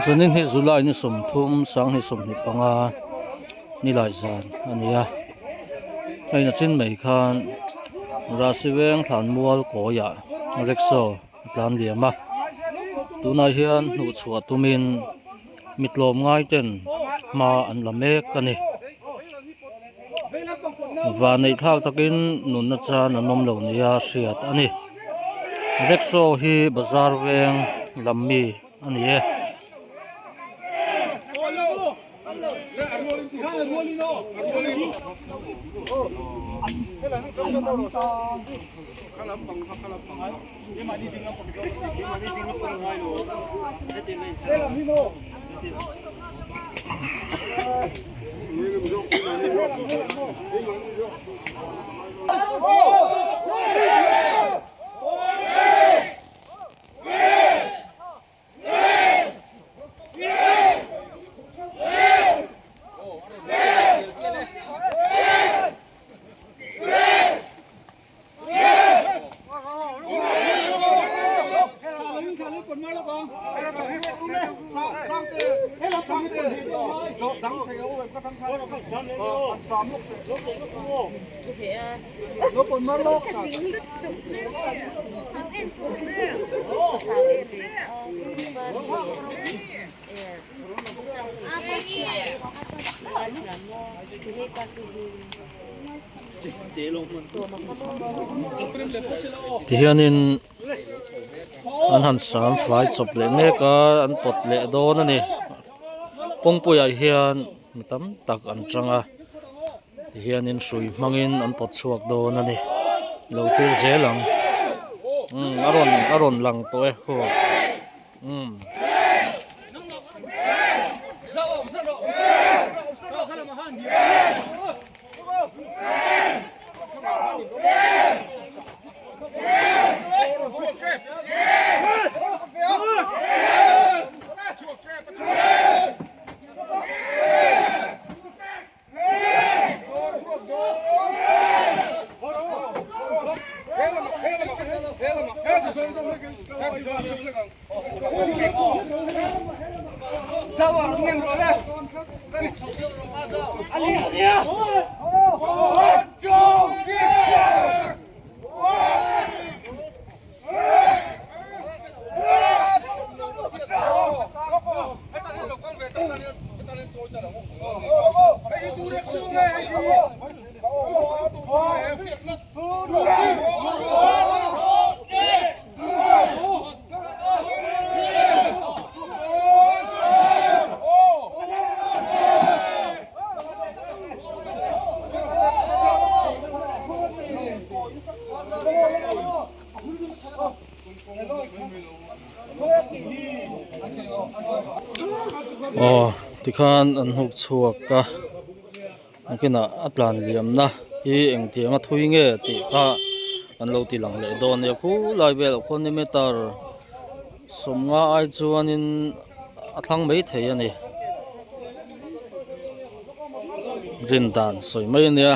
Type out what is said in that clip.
Zanin hi July ni 30 sanghnih 25 nilai zan a ni a hei nachin mai khan Rasi veng thlan mual kawiah rickshaw a tlan liam a tunah hian hnuh chhuah tumin mi tlawm ngai ten hma an la mek a ni vanneih thlak takin nunna chan an awm lo nia hriat a ni rickshaw hi bazar veng lam mi a ni e. Tihianin an han sam fai chawp leh mek a an pawt leh dawn a ni kawngpuiah hian mi tam tak an tang a tihianin hrui hmangin an pawt chhuak dawn a ni lo thlir zel ang umm a rawn a rawn lang tawh e khaw umm. Aw tikhan an hnuk chhuak a nakinah a tlan liamna hi engtiang a thui nge tih kha an lo ti lang leh dawn a nia khulai velah khuan ni meter sawmnga ai chuanin a thlang mai thei a ni rin dan sawi mai a nia.